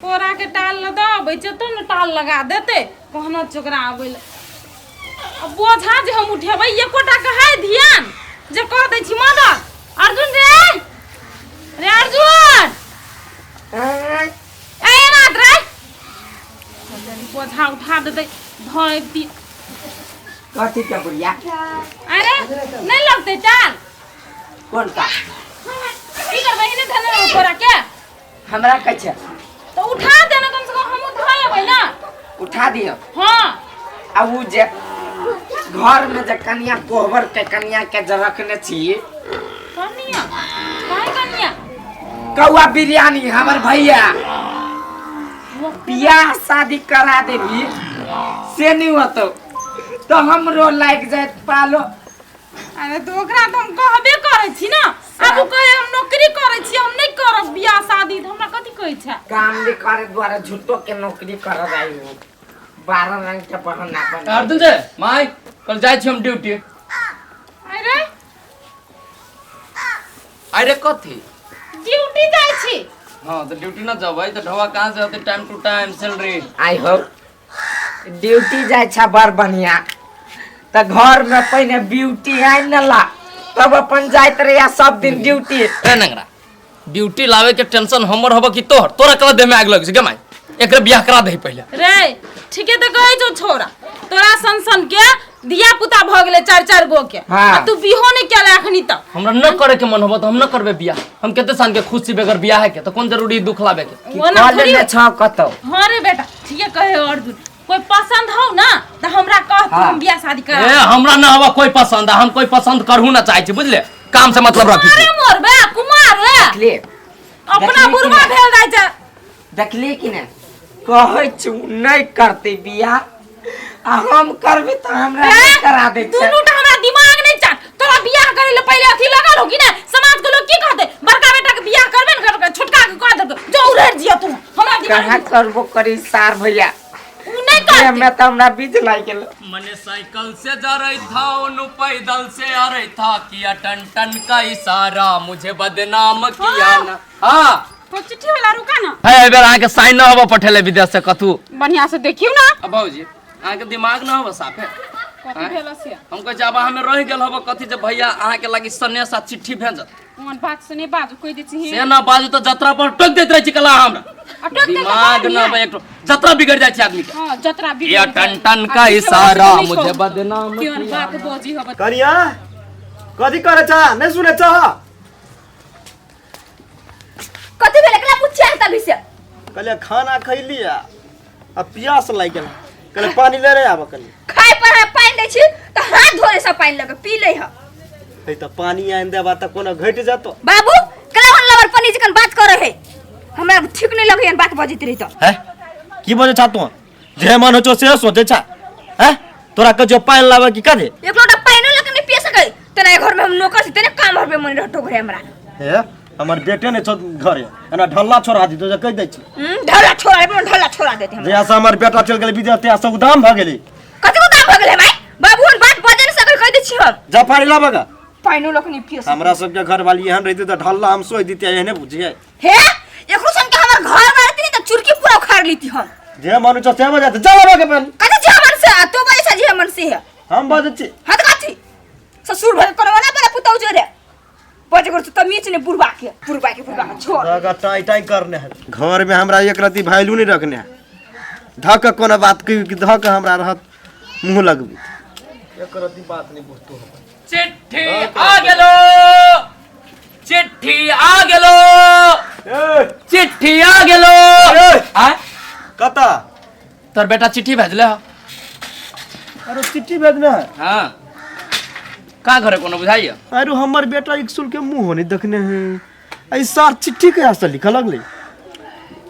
कोरा के टाल लगा अबै छै तब ने टाल लगा देतै। कहना छै ओकरा आबै लए। आ बोझा जे हम उठेबै, एकोटा के है ध्यान जे कह दै छी मदद। अर्जुन रे, रे अर्जुन, ए एना रे, बोझा उठा देतै, धऽ अबिती। कथी के बुढ़िया? अरे, नहि लगतै टाल। कोन का? की करबै? एने धने कोरा के। हमरा कहै छै। तो उठा दे ना, कम से कम हम उठा लेबै ना। उठा दियो? हाँ। आ उ जे घर में जे कनिया, कोहबर के कनिया के जे रखने छी। कनिया? काहे कनिया? कौआ बिरयानी, हमर भैया बियाह शादी करा देबी से नहीं होतो तो हमरो लाग जात पालो। अरे, तो ओकरा तऽ हम कहबे करै छी ना। आब ओ कहे हम नौकरी करै छी, हम नहि करब बियाह शादी, तऽ हमरा कथी कहै छै? काम नहीं करे द्वारा झूठो के नौकरी कर रही हूँ, 12 रंग के बहाना बना। अर्जुन से माय, कल जाइ छी हम ड्यूटी। अरे। अरे, कथी? ड्यूटी जाइ छी। हाँ, तो ड्यूटी ना जबै तऽ ढोआ कहाँ से होतै time to time salary? I हो, ड्यूटी जाइ छ, बड़ बढ़िया। तऽ घर में पहिने ब्यूटी आनि ने ला, तब अपन जाइत रहिया सब दिन ड्यूटी। ए नंगरा, ड्यूटी लावे के टेंशन हमर हब कि तोहर? तोरा कला देह में आग लग छै गे माय? एकरे बियाह करा दही पहिले। रे, ठीके तऽ कहै छौ छोरा। तोरा सन सन के धिया पुता भऽ गेलै चारि चारि गो के। हाँ। आ तू बिहो नहि केले अखनी तक। हमरा न करे के मन होबो त हम न करबे बियाह। हम कते सान के खुश छी बगैर बियाह के, त कोन जरूरी दुख लाबे के? कि ओना कऽ थोड़ी। लेने छौ कतौ? हाँ रे बेटा, ठीके कहे अर्जुन। कोई पसंद हो ना तऽ हमरा कह तू। हाँ। हम बियाह शादी ए करा। हमरा न हवा कोई पसंद आ, हम कोई पसंद करहु न चाहे छी, बुझले? काम से मतलब रखी अरे छी। मोर बे कुमार रे। देखली? अपना देखली कि बुढ़वा नहि? भेल जाइ छै। देखली कि नहि? कहै छु नहि करतै बियाह, आ हम करबै तऽ हमरा नहि करा दै छै। दुनू टा हमरा दिमाग नहीं चाट। तोरा बियाह करे ले पहले अथी लगल हो कि नहीं? समाज के लोग की कहते? बड़का बेटा के बियाह करबे न करबे, छोटका के कह देलको जो उड़ेर जियो तू। हमरा दिमाग कहाँ करबो करी सार भैया? उ नहीं करते। में तऽ हमरा बीज लागि गेल। मने साइकिल से जा रही था, उनु पैदल से आ रही था, किया टन टन का इशारा मुझे बदनाम किया ना। हाँ। तो चिट्ठी वाला रुका ना। है, एहि बेर अहाँके साइन न होबऽ पठेले विदेश से कथू। बढ़िया से देखियो ना। अब बाबूजी, अहाँके दिमाग न होबऽ साफे। कथी भेल से? हम कहै छी आब अहाँमे रहि गेल होबऽ कथी जे भैया अहाँके लागी सनेस आ चिट्ठी भेजत? ओहन बात से नहीं बाजू, कहि दै छी। से न बाजू तऽ जतरा पर टोकि दैत रहै छी कला हमरा। आ टोकि दै तऽ दिमाग न बढ़िआँ। होबऽ एकटो, जतरा बिगड़ि जाइ छै आदमी के। हाँ, जतरा बिगड़ या टन टन का इशारा मुझे बदनाम केहन बात बजी हब? कनिया, कथी करे छ? नहीं सुने छ? कथी भेल? एकरा पुछिया तभी से। कहलिए खाना खैली आ प्यास लागि गेल, कहले पानी ले रे आब कनी। खाय पर हम पानि दै छी तऽ हाथ धोले सब पानि लगे पी ले ह। है, तऽ पानी आनि देबा तऽ कोनो घटि जेतो? बाबू, कला हन लवर पनी जखन बात करे है, हमरा ठीक नहीं लगे बात बजैत रही तऽ। है, की बजै छा तू? जे मन हो छौ से सोचै छा। है, तोरा कह जो पानि लाबे की कथी? एक लोटा पानिओ लगे नहीं पी सकै तेना। घर में हम नौकर छी तेना काम हरबे मन रहतो घरे हमरा। हे, हमर बेटे नहि छौ घरे, एना ढल्ला छोड़ा दितो जे कहि दै छी। ढल्ला छोड़ा दे, ढल्ला छोड़ा देते हमरा। जहिया से हमर बेटा चलि गेलै विदेश तहिया से उदाम भऽ गेली। कथी उदाम भऽ गेलै माय? बाबू, हम बात बजे नहीं सकै, कहि दै छी हम। जा, पानि लाबऽ गे। पानिओ लके नहीं पी सकै। हमरा सबके घरवाली एहन रहितै तऽ ढल्ला हम सोचि दितियै, एहने बुझियै। हे, एकरो सन के हमर घर में रहती त चुरकी पूरा उखाड़ लीती हम। जे मन छौ से बजा, जा लाबऽ गे पानि। कथी जे मन से? तो बजे छै जे मन से है। हम बजै छी। हाँ त कथी ससुर भर करवा ना बड़ा पुतौ जोरे बजे कर तमीज ने बुढ़वा के, बुढ़वा के, बुढ़वा के छोड़। लगा टाई टाई करने है। घर में हमरा एक रति वैल्यू नहीं रखने है। धक कोनो बात की धक हमरा रहत मुंह लगबी, एक रति बात नहीं बुझतो हम। चिट्ठी आ गेलो, चिट्ठी आ गेलो। ए! चिट्ठी आ गेलो। ए! आय? कता? तोर बेटा चिट्ठी भेजले ह। अरे, चिट्ठी भेजने है? हाँ, का घरे कोनो बुझाइए? अरे, हमर बेटा स्कूल के मुंह नहीं देखने है, ऐ सार चिट्ठी कहिया से लिखऽ लगलै?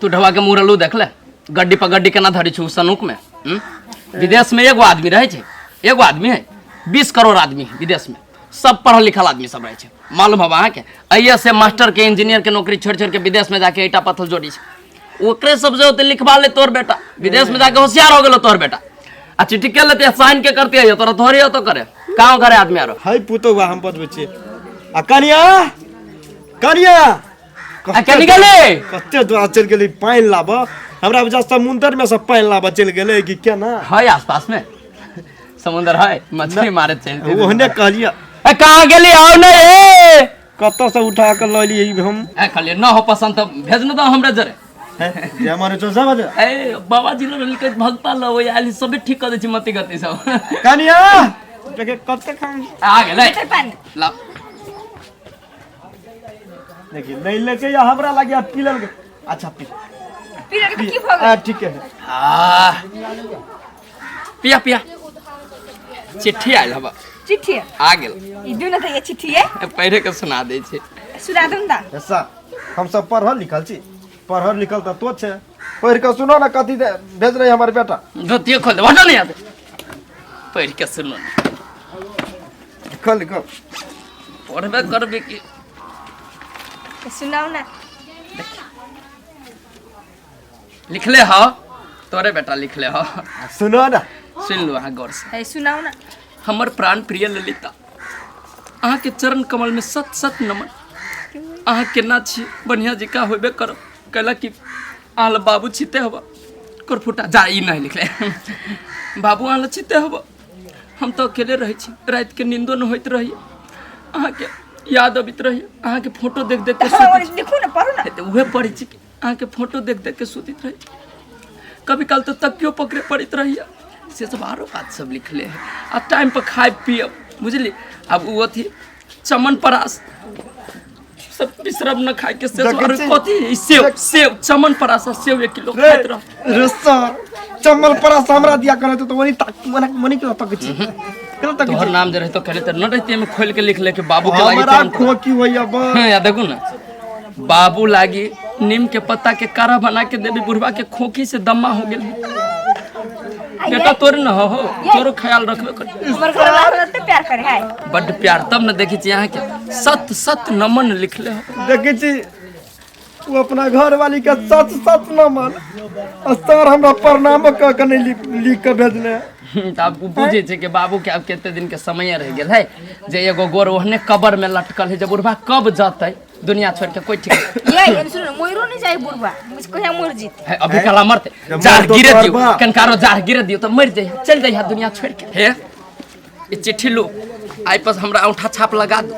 तू ढवा के मुरलू देख ले, गड्डी पर गड्डी केना धरी छु सनुक में, हम्म? विदेश में एगो आदमी रहै छै, एगो आदमी है, 20 करोड़ आदमी है विदेश में, सब पढ़ल लिखल आदमी सब रहै छै। मालूम हवा अहाँके? अइये से मास्टर के, इंजीनियर के नौकरी छोड़ि छोड़ि के विदेश में जाके ईटा पत्थर जोड़ी छै। ओकरे सब जे होते लिखवा ले। तोर बेटा विदेश में जाके होशियार हो गेलो तोर बेटा, आ चिट्ठी के लेते, साइन के करते है? तोरा थोड़ी हो तो करे गाँव घरे आदमी आरो। है पुतौआ, हम बतबै छी। आ कनिया, कनिया। आ के निकले कते दूर चलि गेलै पानि लाबऽ हमरा बुझा समुद्र में से पानि लाबऽ चलि गेलै कि केना है आस पास में समुद्र है मछली मारे चलते ओहने कहलियै ए कहाँ गेली आओ नहीं ए कतऽ से उठा कऽ लऽ एलियै ई हम ए कहलिए न हो पसंद तो भेज न दो हमरे जरे जे हमारे चौसा बजे ए बाबा जी लोग लिखे भगता लो आयल सबे ठीक कर दे छी मति गति सब कनिया देखे कते खान आ गेलै पानि ला देखिए नहीं लेके या हमरा लगे पी लेल अच्छा पी पी लेलकै तऽ की भऽ आ गेल ठीक है आ पिया पिया चिट्ठी आयल हबा चिट्ठी आ गेल ई दू ने तऽ चिट्ठी है ए, पढ़े के सुना दै छै सुना दू ने ऐसा हम सब पढ़ल लिखल छी पढ़ल लिखल तऽ तो छै पढ़ि कऽ सुनो ने कथी भेज रही हमर बेटा धोतियो खोल दे हटो नहीं आते पढ़ के सुनो लिखल लिखल पढ़बे करबे की तऽ सुनाउ ने लिखले हो तोरे बेटा लिखले हो सुनो ने सुन लो अहाँ गौर से है सुनाउ ने हमर प्राण प्रिय ललिता अहाँके चरण कमल में सत सत नमन अहाँ केना छी बढ़िया जकाँ होबे करब कैला कि अहाँ लग बाबू छिते हब करफुटा जा ई नहीं लिखले बाबू अहाँ लग छिते हब हम तऽ अकेले रहै छी रातिके नींदो नहि होइत रहैए अहाँके याद अबैत रहैए अहाँके फोटो देख देख के हँ, सुतैत लिखू ने पढ़ू ने तऽ उहे पढ़ै छी कि अहाँके फोटो देख देख के सुतैत रहै छी कभी काल तऽ तकियो पकड़े पड़ैत रहैए से सब आरो बात सब लिखले है आ टाइम पर खाय पियब बुझली आब ओ अथी चमन परास सब बिसरब न खाय के से सब आरो देखै छी। कथी ई सेब सेब चमन परास आ सेब एक किलो रे खाइत रह रे सर चम्मल परास हमरा दिया करे तो वही तक मने मने के तक छी केना तक तोहर नाम जे रहतो कहले तऽ न रहती एमे खोल के लिख ले के बाबू के लागी हमरा चमन परास। खोकी होइया बस हाँ, या देखू ना बाबू लागी नीम के पत्ता के काढ़ा बना के देवी बुढ़वा के खोखी से दम्मा हो गेल बेटा तोर न हो हो तोरो ख्याल रखबे कर हमर घर वाला कते प्यार करे है बड्ड प्यार तब न देखै छी अहाँके सत सत नमन लिखले हो देखै छी ओ अपना घर वाली के सच सच न मान आ सर हमरा प्रणाम कऽ के नहीं लिख लिख के भेजने तऽ आब ओ बुझै छै कि बाबू के आब कते दिन के समय रहि गेल है जे एगो गोर ओहने कबर में लटकल है जे बुढ़वा कब जतै दुनिया छोड़ के कोई ठीक नहीं। ये एन सुन मोरो नहीं जाए बुढ़वा मुझ कहिया मर जीते है अभी कला मरते जब जार मरतो गिरे तोहर दियो बाप। कनकारो जार गिरे दियो तो मर जाइए चल जाइए दुनिया छोड़ के हे ई चिट्ठी लो आई पर हमरा औंठा छाप लगा दो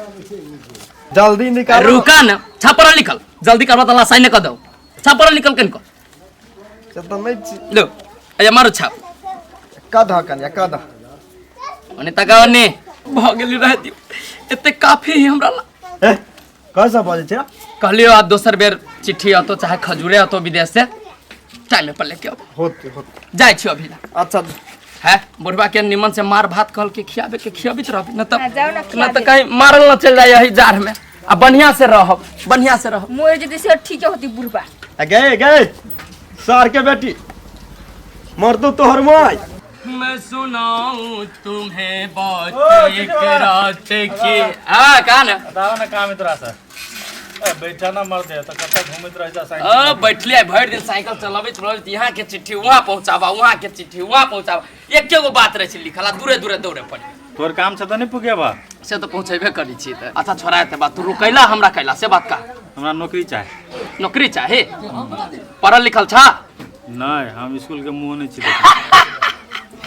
जल्दी निकाल रुका ना छापर लिखल जल्दी करबा त साइन कर दो छापर लिखल कनको से तऽ नहि छी लो अया मारू छाप कधा कनिया कधा ओने तकाओ ने भ गेली रह दियो एते काफी ही हमरा ला ए कैसा बजै छै कहलियो आब दोसर बेर चिट्ठी अतो चाहे खजूरे अतो विदेश से टाइम पर लेके आबो होते होते जाइ छी अभी ला अच्छा है बुढ़वा के निमन से मार भात कहल के खियाबे के खियाबित रहबी न हाँ, जाओ ना त न खिया त दे। कहीं मारल न चल जाय यही जाड़ में आ बढ़िया से रहब बढ़िया से रहब मोर जते से ठीक होती बुढ़वा आ गए गए सर के बेटी मर्दो तोहर माय मैं सुनाऊं तुम्हें बात एक रात की हाँ कहा ना बताओ ना काम है तोरा से ए, बैठा ना मर दे तो कतऽ घूमैत रहै छ साइकिल अ बैठले भरि दिन साइकिल चलाबैत रहैत यहाँ के चिट्ठी वहाँ पहुँचाबा वहाँ के चिट्ठी वहाँ पहुँचाबा एके गो बात रहै छै लिखल आ दूरे दूरे दौड़े पड़े तोर काम से तऽ नहि पुगेबा से तऽ पहुँचेबे करै छी तऽ अच्छा छोड़ा एते बात तू रुकैला हमरा कैला से बात का हमरा नौकरी चाही नौकरी चाही पढ़ल लिखल छा नहि हम स्कूल के मुँह नहि छी देखने।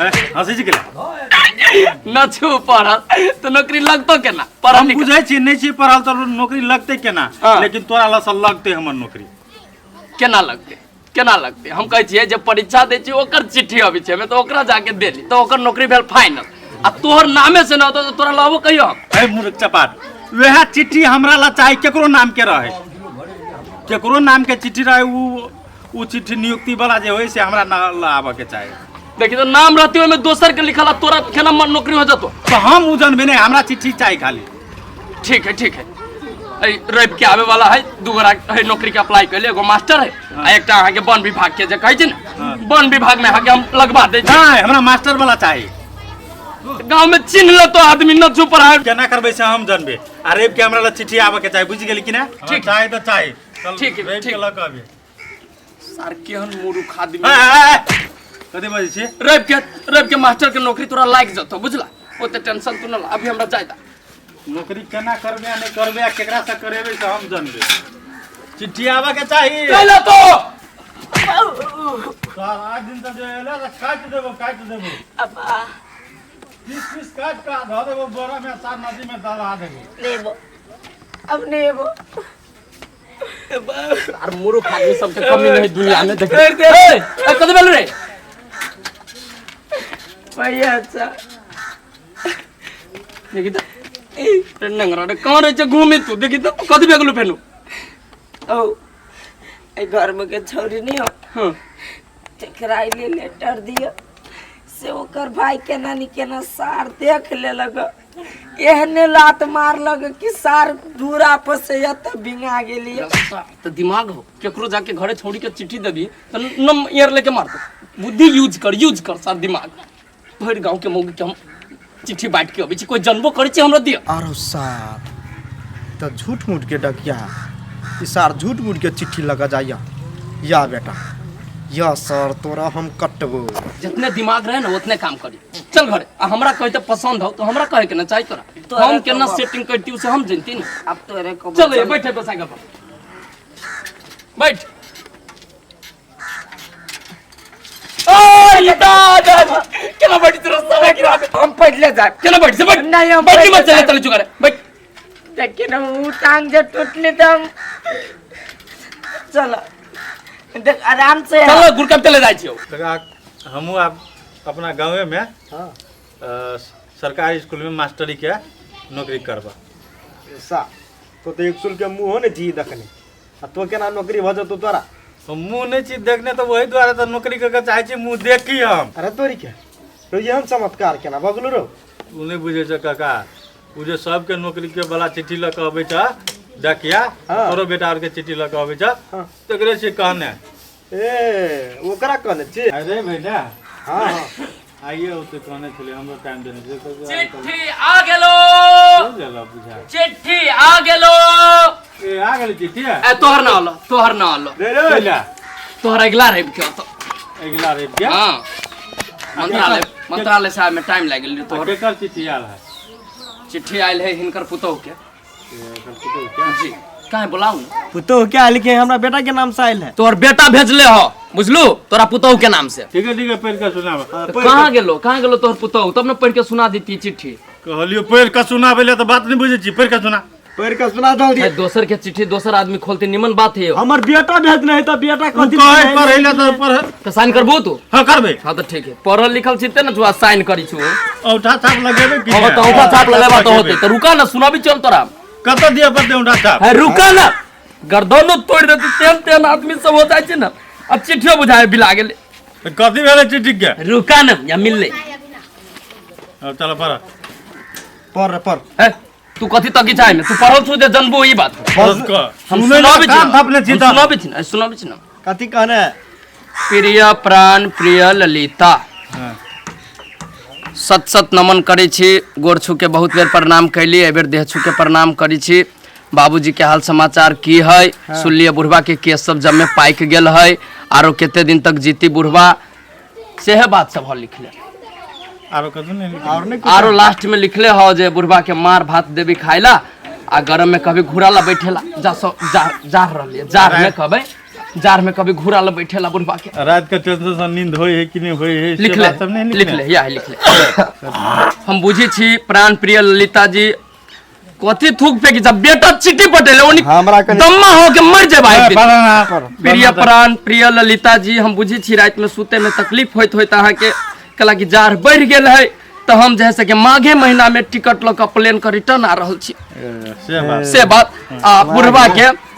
ए, हँसै छी केला न छू पढ़ल तऽ नौकरी लगतो केना पढ़ल हम लिखल बुझै छी नहि छी पढ़ल तऽ नौकरी लगतै केना हाँ। लेकिन तोरा लग लगतै हमर नौकरी केना लगतै केना लगतै हम कहै छियै जे परीक्षा दै छियै ओकर चिट्ठी अबै छै हमे तऽ ओकरा जाके देली तऽ ओकर नौकरी भेल फाइनल आ तोहर नामे से न होतो तऽ तोरा लहबो कहियो हम ए मूर्ख चपाट वएह चिट्ठी हमरा ला चाही केकरो नाम के रहे केकरो नाम के चिट्ठी रहे उ उ चिट्ठी नियुक्ति वाला जे होय से हमरा ना ला आबऽ के चाही देखी तो नाम रहती ओहिमे दोसर के लिखल आ तोरा केना नौकरी हो जतो तऽ हम उ जानबे नहि हमरा चिट्ठी चाही खाली ठीक है ठीक है ऐ रवि के आवे वाला है दू गोरा है नौकरी के अप्लाई कैले एगो मास्टर है आ एकटा अहाँके वन विभाग के जे कहै छै ने वन विभाग में अहाँके हम लगवा दै छी नहि हमरा मास्टर वाला चाही गाँव में चिन्ह लेतो आदमी न चुप रहा केना करबै से हम जानबे आ रवि के हमरा ला चिट्ठी आबऽ के चाही बुझि गेली कि ना ठीक। चाही तऽ चाही चल, ठीक है, रवि के ठीक। लऽ कऽ अबियै सर केहन मूर्ख आदमी ए, ए, ए, कथी बजै छी रवि के मास्टर के नौकरी तोरा लागि जतो बुझला ओते टेंशन तू न ला अभी हमरा जाय दा नौकरी केना करबै आ नहि करबै आ केकरा से करेबै से हम जानबे चिट्ठी आबे के चाही। कैला तो सारा दिन तऽ जे एलै तऽ काटि देबो, काटि देबो। अब्बा। पीस पीस काटि कऽ धऽ देबो बोरा में, सार नदी में दला देबो। नहीं एबो, अब नहीं एबो। आर मूर्ख आदमी सबके कमी नहीं दुनिया में। देख ए ए, कथी भेल रे? भैया अच्छा। देखी तऽ रे नंगरा रे, कहाँ रहै छै घूमे तू? देखी तऽ कथी भए गेलौ फेनु? ओ एहि घर में के छौरी नहीं हो। हाँ। तेकरा अइले लेटर दियो से ओकर भाई केना नी केना सार देख लेलक, एहने लात मारलक कि सार दूरा पर से एतऽ बिंगा गेली। तऽ दिमाग हो केकरो जाके घरे छोड़ी के चिट्ठी देबी तऽ नम ईयर लेके मारतो। बुद्धि यूज कर, यूज कर सार दिमाग। भरि गाँव के मौगी के हम चिट्ठी बांट के अबै छी, कोई जनबो करै छै हमरा दिअ। आरो सार तऽ झूठ मूठ के डकिया ई सार झूठ मूठ के चिट्ठी लगा जाइया। या बेटा या सर तोरा हम कटबो। जितने दिमाग रहे ना उतने काम करी। चल घरे, आ हमरा कहे तो पसंद हो तो हमरा कहे के ना चाही तोरा। तोरा हम तो केना बाप। सेटिंग करती उसे हम जानती ना। अब तोरे को चल ये बैठे बस साइकिल पर बैठ। ओ दादा केना बैठ तोरा सब गिरा दे। हम पढ़ले जाए। केना बैठ से बैठ। नहीं, हम बैठ पढ़ले मत चले जाए। चले चुका रे बैठ। लेकिन हम टांग जे टूटली तो हम चलो देख आराम से। चलो गुरकम चले जाय छियो। हमहूँ आब अपना गाँवे में सरकारी स्कूल में मास्टरी के नौकरी करबा। सा तो तो एक सुल के मुँह हो ने जी देखने आ तो केना नौकरी भऽ जेतौ तोरा? हम मुँह नहि छी देखने तऽ वही दुआरे तऽ नौकरी करके चाहै छी मुँह देखी हम। अरे तोरी के रो एहन चमत्कार केना भऽ गेलौ रौ? ओ नहि बुझै छै काका, ओ जे सबके नौकरी के वाला चिट्ठी लऽ कऽ अबै छ डकिया, हाँ। तोरो बेटा आर के चिट्ठी लऽ कऽ अबै छ। हाँ। तकरे छै कहने। ए ओकरा कहने छी? अरे भैया। हाँ हाँ आइए ओते कहने छलै, हमरो टाइम देने छलै। चिट्ठी आ गेलो। बुझा चिट्ठी आ गेलो। ए आ गेलै चिट्ठी। ए तोहर ना आलो, तोहर ना आलो। रे रे कैला? तोहर अगिला रवि के तो। अगिला रवि के? हाँ मंत्रालय, मंत्रालय साहब में टाइम लागि गेल तोहर। केकर चिट्ठी आयल है? चिट्ठी आयल है हिनकर पुतोह के। ए, एकर पुतोह के? जी काहे बोलाऊ ना? पुतोह के आयल के हमरा बेटा के नाम से आयल है। तोहर बेटा भेजले हो बुझलू तोरा पुतोह के नाम से। ठीक है ठीक है पढ़ के सुनाब। कहाँ गेलो, कहाँ गेलो तोहर पुतोह? तब ने पढ़ के सुना देती चिट्ठी। कहलियो पढ़ के सुनाबै ले तऽ बात नहीं बुझै छी, पढ़ के सुना। पढ़ के सुना जल्दी। भाई, दोसर के चिट्ठी दोसर आदमी खोलते निमन बात है। हमर बेटा भेजने है तऽ बेटा तू कथी कहे सुनाइ? पढ़ै ले तऽ पढ़। तऽ साइन करबो तू? हाँ करबै। हाँ तऽ ठीक है, पढ़ल लिखल छी ते ने तू साइन करी छु। औंठा छाप लगेबै कि हाँ, नहि? तऽ औंठा छाप लगेबा तऽ होतै। तऽ रुका ना सुनाबी चल तोरा। कतऽ दिअ पड़तै औंठा छाप? है रुका ना, गर्दनो तोड़ देतै तेहन तेहन आदमी सब हो जाइ छै ना। अब चिट्ठियो बुझाए बिला गेलै। तऽ कथी भेलै चिट्ठी के? रुका ना या मिललै। अब चल पढ़। पढ़ पढ़। है तू कथी तकी चाहे में तू पढ़ल छु जे जनबो ई बात। बस कह। हम सुनै लए सुनाबै छी कान ना। थपने छी हम तऽ। सुनाबै छी ना, सुनाबै छी ना। कथी कहने? प्रिय प्राण प्रिय ललिता, हाँ। सत सत नमन करै छी, गोर छू के बहुत बेर प्रणाम कैली, एहि बेर देह छू के प्रणाम करै छी। बाबूजी के हाल समाचार की है? सुनलिए बुढ़वा के केस सब जमे पाकि गेल है, आरो कते दिन तक जीती बुढ़वा, सेहे बात सब ह लिखले। आरो कथी नहि लिखले? और नहीं आरो लास्ट में लिखले हो जे बुढ़वा के मार भात देबी खाइला आ गरम में कभी घुरा ला बैठेला। जा सो जा जार रहलिए, जार में कहबै, जार में कभी घुरा ला बैठेला बुढ़वा के। रात के टेंशन से नींद होय है कि नहीं होय है, से लिखले बात सब नहीं लिखले? लिखले, या लिखले। हम बुझी छी प्राण प्रिय ललिता जी कथी थूक फेंकी, जब बेटा चिट्ठी पटेले ओनी हमरा कनी दम्मा हो के मर जेबा एक दिन। प्रिय प्रिय प्राण प्रिय ललिता जी, हम बुझी छी रात में सुते में तकलीफ होइत होइत अहाँके कला कि जार बढ़ि गेल है, तऽ हम जे है से के माघे महीना में टिकट लऽ कऽ प्लेन के रिटर्न आ रहल छी। से बात। से बात। आ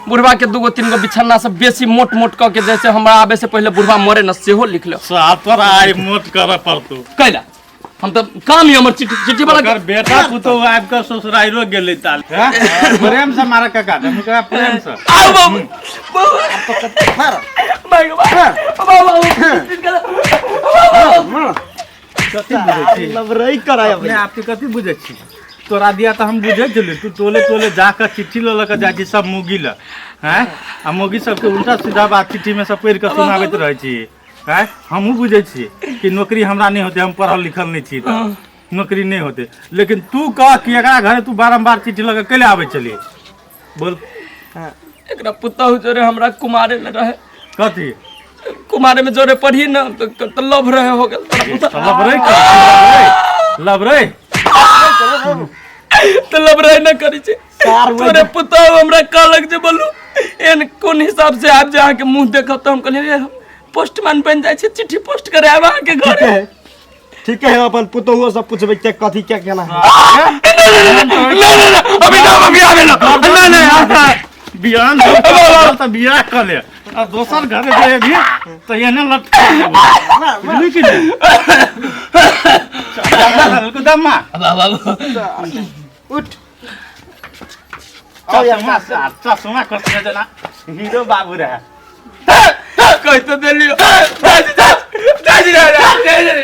बुढ़वा के दूगो तीन गो बिछन्ना सब बेसी मोट मोट कऽ के जैसे हमरा आबे से पहिले बुढ़वा मरे न सेहो लिख लो। तोरा आइ मोट करऽ पड़तौ। कैला हम तऽ काम ही हमर चिट्ठी चिट्ठी वाला ओकर बेटा पुतोह आबि कऽ ससुराइरो गेलै ताल। हैं? प्रेम से मारा काका, हम कहा प्रेम से। आउ बाबू। कथी बुझै छी? लबरई कराय अपने आपके कथी बुझै छी? तोरा दिया तऽ हम बुझै छलियै, तू टोले टोले जाकऽ चिट्ठी लऽ लऽ कऽ जाइ छी सब मौगी लए, हैं? आ मौगी सबके उल्टा सीधा बात चिट्ठी में सब पढ़ि कऽ सुनाबैत रहै छी, हैं? हमहूँ बुझै छियै कि नौकरी हमरा नहि होतै, हम पढ़ल लिखल नहि छी तऽ नौकरी नहि होतै, लेकिन तू कह कि एकरा घरे तू बारम्बार चिट्ठी लऽ कऽ कैले आबै छलियै? बोल। एकरा पुतहु जोरे हमरा कुमारे में रहे। कथी? कुमारे में जोरे पढ़ी न तो लव रहे हो गेल तोरा पुतहु। लव रे, लव रे। तो लव रहे न करी छे। तोरे पुतहु हमरा कहलक जे बोलू एहन कोन हिसाब से आबि जे अहाँके मुँह देखब, तऽ हम कहलियै पोस्टमैन बनि जाइ छै, चिट्ठी पोस्ट करे आयब अहाँके घरे। ठीके है, अपन पुतोहुओ सब पूछबै के कथी के केना है। नहीं नहीं नहीं, अभी ना, अभी आवे ना, नहीं नहीं। बियाह तऽ बियाह कऽ ले आ दोसर घर जे भी तऽ एने लटका देबौ। बुझली कि नहि? दम्मा। बाबू। उठ। चश्मा, चश्मा कसने जेना हीरो बाबू रहे। कहि तो देलियो। दादी, दादी, दादी, दादी।